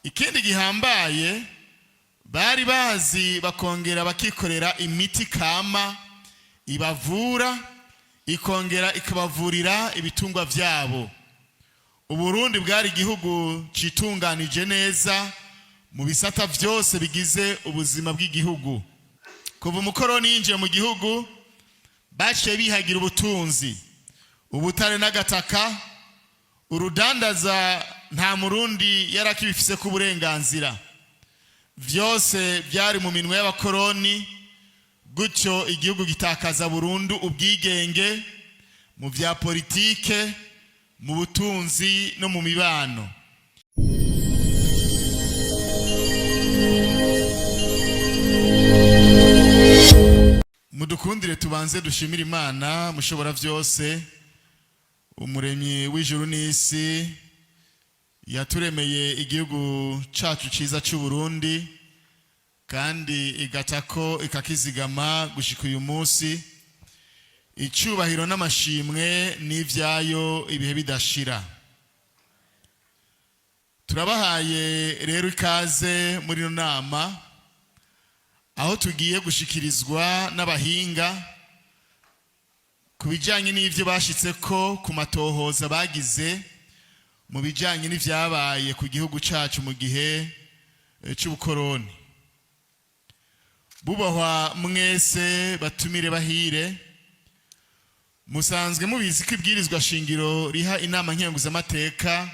Ikindi gihambaye, bari bazi bakongera bakikorera imiti kama ibavura, ikongera ikabavurira ibitungwa vyabo. Uburundi bwari igihugu citunganije neza mu bisata vyose bigize ubuzima bw'igihugu. Kuva umukoroni yinjiye mu gihugu, baciye bihagira ubutunzi, ubutare n'agataka. Urudandaza nta Murundi yari akibifise ku burenganzira, vyose byari mu minwe y'abakoroni. Gutyo igihugu gitakaza burundu ubwigenge mu vya politike, mu butunzi no mu mibano. Mudukundire tubanze dushimire Imana mushobora byose, umuremyi w'ijuru n'isi, yaturemeye igihugu cacu ciza c'u Burundi kandi igatako ikakizigama gushika uyu munsi. Icyubahiro n'amashimwe n'ibyayo ibihe bidashira. Turabahaye rero ikaze muri ino nama, aho tugiye gushikirizwa n'abahinga ku bijyanye n'ibyo bashyitse ko ku matohoza bagize mu bijyanye n'ibyabaye ku gihugu cyacu mu gihe cy'ubukoroni. Bubahwa mwese batumire bahire, musanzwe mubizi ko ibwirizwa shingiro riha inama nkenguzamateka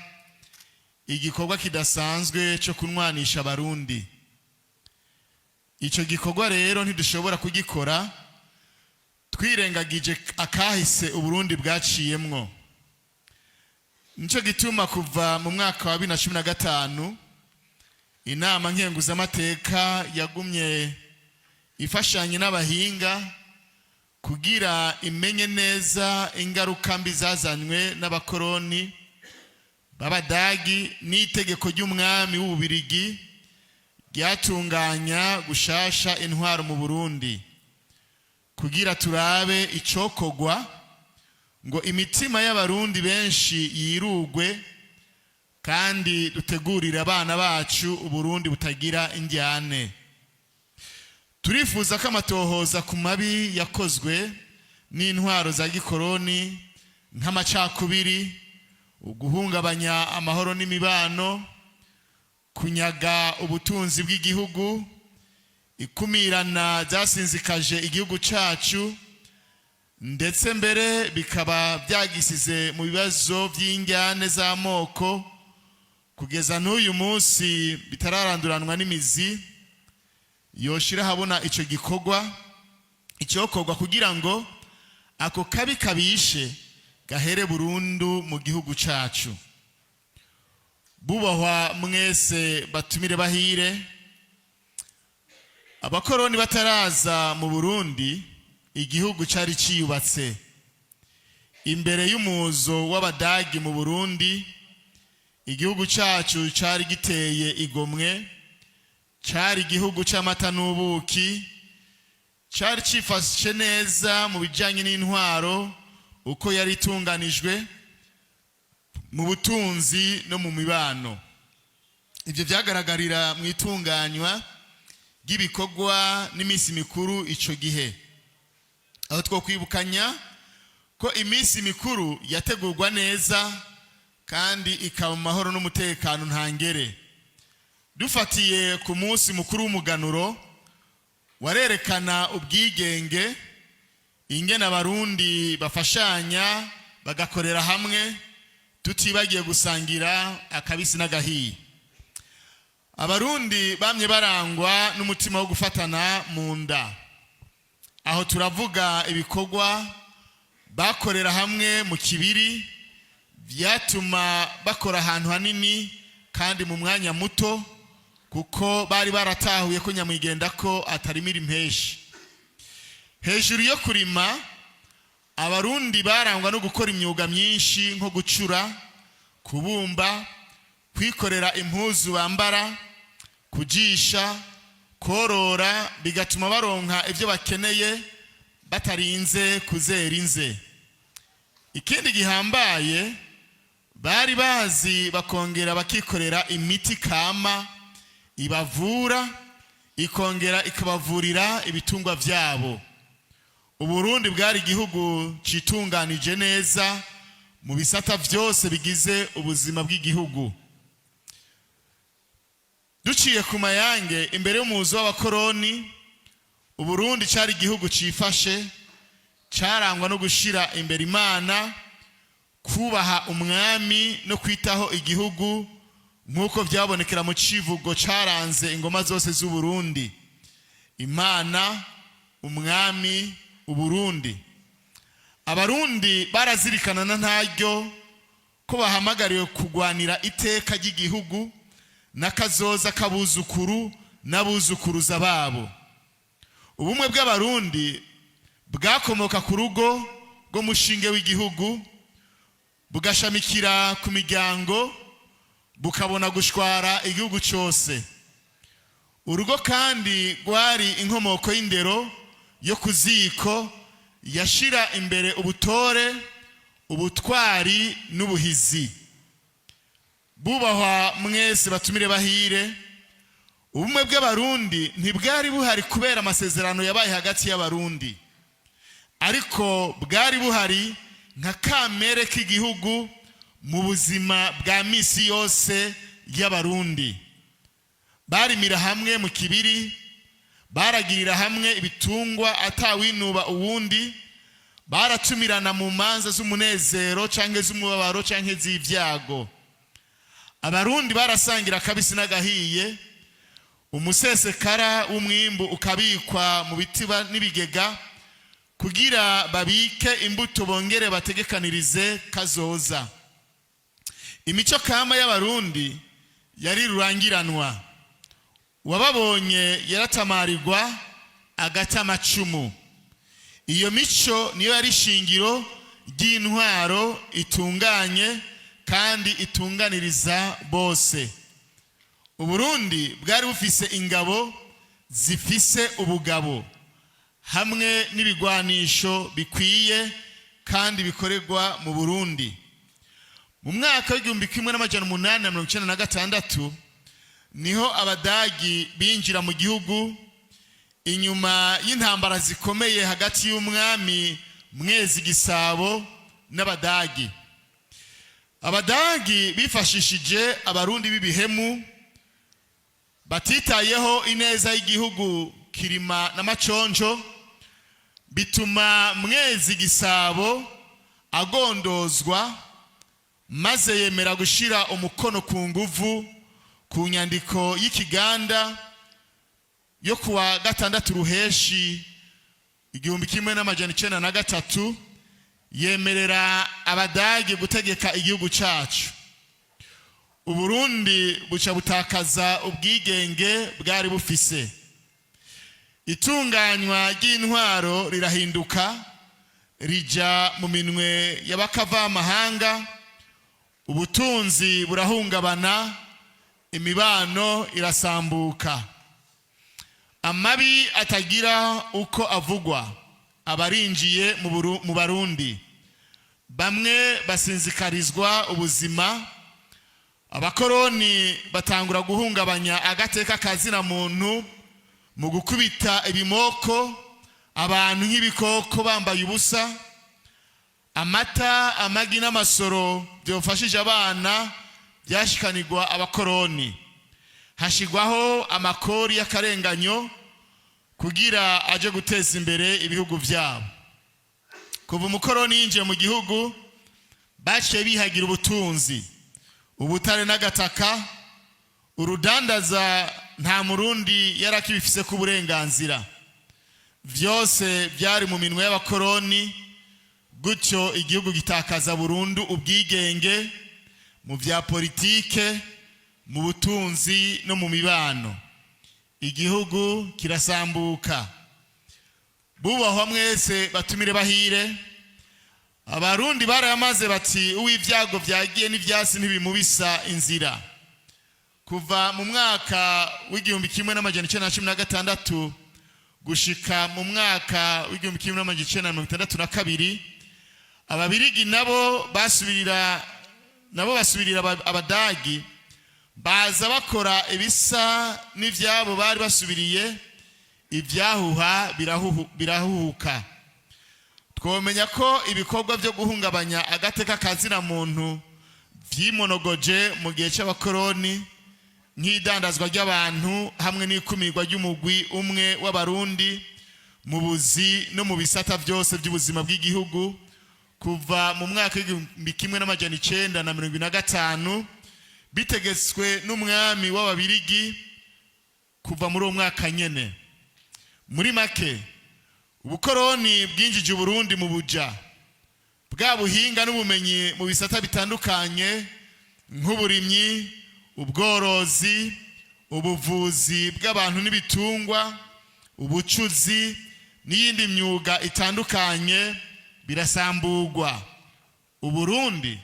igikorwa kidasanzwe cyo kunwanisha Abarundi. Icyo gikorwa rero ntidushobora kugikora twirengagije akahise Uburundi bwaciyemwo. Nicyo gituma kuva mu mwaka wa 2015 inama nkenguzamateka yagumye ifashanye n'abahinga kugira imenye neza ingaruka mbi zazanywe n'abakoroni b'Abadagi n'itegeko ry'umwami w'Ububirigi ryatunganya gushasha intwaro mu Burundi, kugira turabe icokogwa ngo imitima y'Abarundi benshi yirugwe kandi dutegurire abana bacu Uburundi butagira injyane. Turifuza ko amatohoza ku mabi yakozwe n'intwaro za gikoroni, nk'amacakubiri, uguhungabanya amahoro n'imibano, kunyaga ubutunzi bw'igihugu, ikumirana ryasinzikaje igihugu cyacu, ndetse mbere bikaba byagisize mu bibazo by'injyane z'amoko kugeza n'uyu munsi bitararanduranwa n'imizi, yoshira habona icyo gikorwa, icyokorwa kugira ngo ako kabi kabishe gahere burundu mu gihugu cyacu. Bubahwa mwese batumire bahire, abakoroni bataraza mu Burundi, igihugu cyari cyiyubatse. Imbere y'umuzo w'Abadagi mu Burundi, igihugu cyacu cyari giteye igomwe, cyari igihugu cy'amata n'ubuki, cyari cyifashe neza mu bijyanye n'intwaro uko yari itunganijwe, mu butunzi no mu mibano. Ibyo byagaragarira mu itunganywa ry'ibikorwa n'iminsi mikuru icyo gihe, aho twokwibukanya ko iminsi mikuru yategurwa neza kandi ikaba mu mahoro n'umutekano ntangere. Dufatiye ku munsi mukuru w'umuganuro, warerekana ubwigenge, ingene Abarundi bafashanya bagakorera hamwe, tutibagiye gusangira akabisi n'agahiye. Abarundi bamye barangwa n'umutima wo gufatana mu nda. Aho turavuga ibikorwa bakorera hamwe mu kibiri, byatuma bakora ahantu hanini kandi mu mwanya muto, kuko bari baratahuye ko nyamwigenda ko atarimira impeshi. Hejuru yo kurima, Abarundi barangwa no gukora imyuga myinshi nko gucura, kubumba, kwikorera impuzu bambara, kujisha, korora, bigatuma baronka ibyo bakeneye batarinze kuzera inze. Ikindi gihambaye, Bari bazi bakongera bakikorera imiti kama ibavura, ikongera ikabavurira ibitungwa byabo. Uburundi bwari igihugu citunganije neza mu bisata byose bigize ubuzima bw'igihugu. Duciye ku mayange, imbere y'umuzo w'abakoroni, Uburundi cyari igihugu cifashe, cyarangwa no gushira imbere Imana, kubaha umwami no kwitaho igihugu, nk'uko byabonekera mu civugo cyaranze ingoma zose z'Uburundi: Imana, umwami, Uburundi. Abarundi barazirikana na ntaryo ko bahamagariwe kugwanira iteka ry'igihugu n'akazoza k'abuzukuru n'abuzukuruza babo. Ubumwe bw'Abarundi bwakomoka ku rugo rw'umushinge w'igihugu, bugashamikira ku miryango, bukabona gushwara igihugu cyose. Urugo kandi rwari inkomoko y'indero yo ku ziko, yashira imbere ubutore, ubutwari n'ubuhizi. Bubahwa mwese batumire bahire, ubumwe bw'Abarundi ntibwari buhari kubera amasezerano yabaye hagati y'Abarundi, ariko bwari buhari nka kamere k'igihugu mu buzima bwa misi yose y'Abarundi. Barimira hamwe mu kibiri, baragirira hamwe ibitungwa atawinuba uwundi, baratumirana mu manza z'umunezero canke z'umubabaro canke z'ibyago. Abarundi barasangira akabisi n'agahiye, umusesekara w'umwimbu ukabikwa mu bitiba n'ibigega kugira babike imbuto bongere bategekanirize kazoza. Imico kama y'Abarundi yari rurangiranwa, uwababonye yaratamarirwa agata amacumu. Iyo mico niyo yari ishingiro ry'intwaro itunganye kandi itunganiriza bose. Uburundi bwari bufise ingabo zifise ubugabo hamwe n'ibigwanisho bikwiye kandi bikorerwa mu Burundi. Mu mwaka w'1896 niho Abadagi binjira mu gihugu, inyuma y'intambara zikomeye hagati y'umwami Mwezi Gisabo n'Abadagi. Abadagi bifashishije Abarundi b'ibihemu batitayeho ineza y'igihugu kirima na maconjo, bituma Mwezi Gisabo agondozwa, maze yemera gushira umukono ku nguvu ku nyandiko y'ikiganda yo kuwa 6 Ruheshi 1903, yemerera Abadage gutegeka igihugu cyacu. Uburundi buca butakaza ubwigenge bwari bufise. Itunganywa ry'intwaro rirahinduka, rija mu minwe y'abakavamahanga, ubutunzi burahungabana, imibano irasambuka. Amabi atagira uko avugwa abarinjiye mu Barundi, bamwe basinzikarizwa ubuzima. Abakoroni batangura guhungabanya agateka kazina muntu mu gukubita ibimoko abantu nk'ibikoko bambaye ubusa. Amata, amagi n'amasoro byofashije abana byashikanirwa abakoroni. Hashigwaho amakori y'akarenganyo kugira aje guteza imbere ibihugu byabo. Kuva umukoroni yinjiye mu gihugu, baciye bihagira ubutunzi, ubutare n'agataka. Urudandaza nta Murundi yari akibifise ku burenganzira, byose byari mu minwe y'abakoroni. Gutyo igihugu gitakaza burundu ubwigenge mu bya politike, mu butunzi no mu mibano, igihugu kirasambuka. Bubahwa mwese batumire bahire, Abarundi barayamaze bati: "Uw'ibyago byagiye n'ibyasi ntibimubisa inzira." Kuva mu mwaka w'1916 gushika mu mwaka w'1962, Ababirigi nabo basubirira nabo basubirira Abadagi, baza bakora ibisa n'ivyabo bari basubiriye. Ibyahuha birahuhuka. Twomenya ko ibikorwa byo guhungabanya agateka ka zina muntu vyimonogoje mu gihe c'abakoroni, nk'idandazwa ry'abantu hamwe n'ikumirwa ry'umugwi umwe w'Abarundi mu buzi no mu bisata byose by'ubuzima bw'igihugu kuva mu mwaka w'1975, bitegetswe n'umwami w'Ababirigi kuva muri uwo mwaka nyene. Muri make, ubukoroni bwinjije Uburundi mu buja bwa buhinga n'ubumenyi mu bisata bitandukanye, nk'uburimyi, ubworozi, ubuvuzi bw'abantu n'ibitungwa, ubucuzi n'iyindi myuga itandukanye, birasamburwa. Uburundi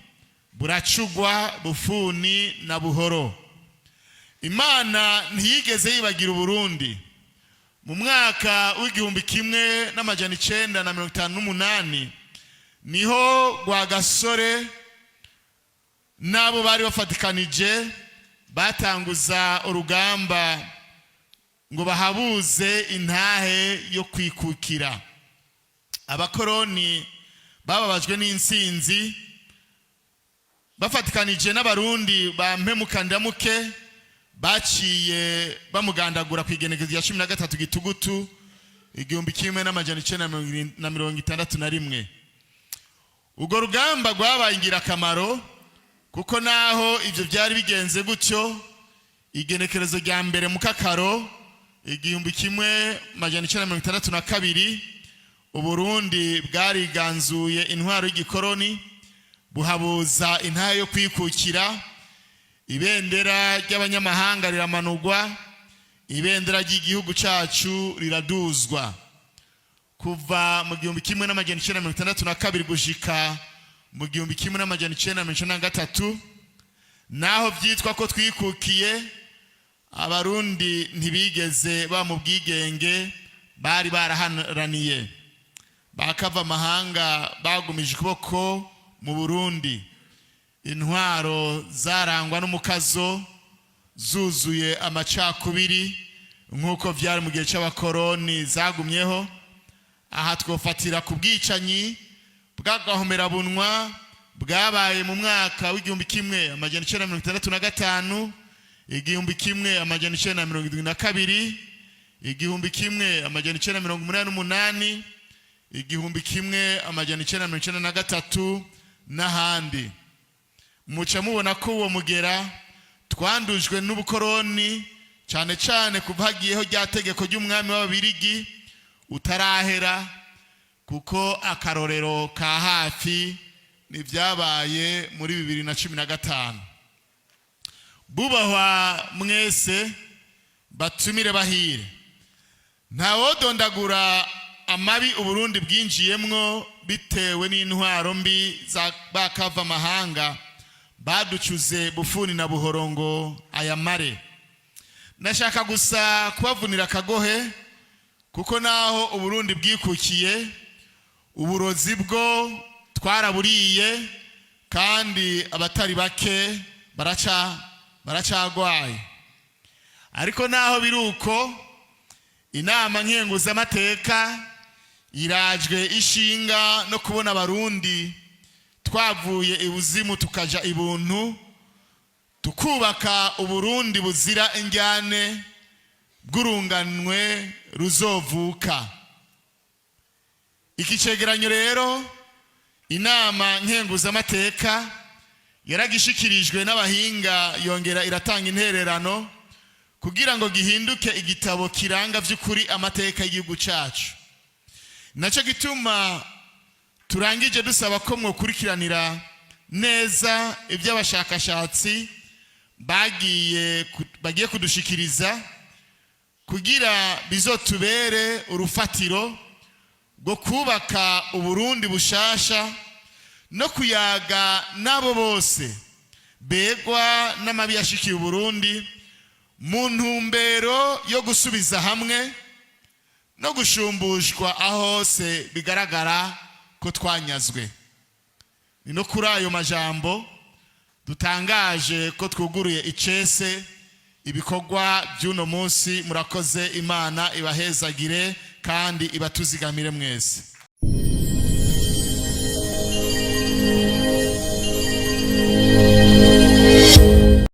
buracugwa bufuni na buhoro. Imana ntiyigeze yibagira Uburundi. Mu mwaka w'1958 niho Rwagasore n'abo bari bafatikanije batanguza urugamba ngo bahabuze intahe yo kwikukira. Abakoroni bababajwe n'intsinzi, bafatikanije n'Abarundi ba mpemukandamuke, baciye bamugandagura ku igenekerezo rya 13 Gitugutu 1961. Urwo rugamba rwabaye ingirakamaro, kuko naho ibyo byari bigenze gutyo, igenekerezo rya 1 Mukakaro 1962, Uburundi bwariganzuye intwaro y'igikoroni, buhabuza intahe yo kwikukira. Ibendera ry'abanyamahanga riramanurwa, ibendera ry'igihugu cyacu riraduzwa. Kuva mu 1962 gushika mu 1993, naho byitwa ko twikukiye, Abarundi ntibigeze ba mu bwigenge bari baraharaniye. Bakava amahanga bagumije ukuboko mu Burundi. Intwaro zarangwa n'umukazo, zuzuye amacakubiri nk'uko byari mu gihe cy'abakoroni, zagumyeho. Aha twofatira ku bwicanyi bw'agahomerabunwa bwabaye mu mwaka w'1965, 1972, 1988, 1993 n'ahandi. Muca mubona ko uwo mugera twandujwe n'ubukoroni, cyane cyane kuva hagiyeho rya tegeko ry'umwami w'Ababirigi, utarahera, kuko akarorero ka hafi ni ibyabaye muri 2015. Bubahwa mwese, batumire bahire, ntawodondagura amabi Uburundi bwinjiyemwo bitewe n'intwaro mbi za bakava amahanga baducuze bufuni na buhoro ngo ayamare. Nashaka gusa kubavunira akagohe, kuko naho Uburundi bwikukiye, uburozi bwo twaraburiye, kandi abatari bake baracagwaye. Ariko naho biri uko, Inama Nkenguzamateka irajwe ishinga no kubona Abarundi twavuye ibuzimu tukaja ibuntu, tukubaka Uburundi buzira injyane bw'urunganwe ruzovuka. Iki cegeranyo rero, Inama Nkenguzamateka yaragishikirijwe n'abahinga, yongera iratanga intererano kugira ngo gihinduke igitabo kiranga by'ukuri amateka y'igihugu cyacu. Nacyo gituma turangije dusaba ko mwokurikiranira neza ibyo abashakashatsi bagiye kudushikiriza, kugira bizotubere urufatiro rwo kubaka Uburundi bushasha no kuyaga n'abo bose begwa n'amabi yashikiye Uburundi, mu ntumbero yo gusubiza hamwe no gushumbushwa aho hose bigaragara ko twanyazwe. Ni no kuri ayo majambo Dutangaje ko twuguruye icese ibikorwa by'uno munsi. Murakoze, Imana ibahezagire kandi ibatuzigamire mwese.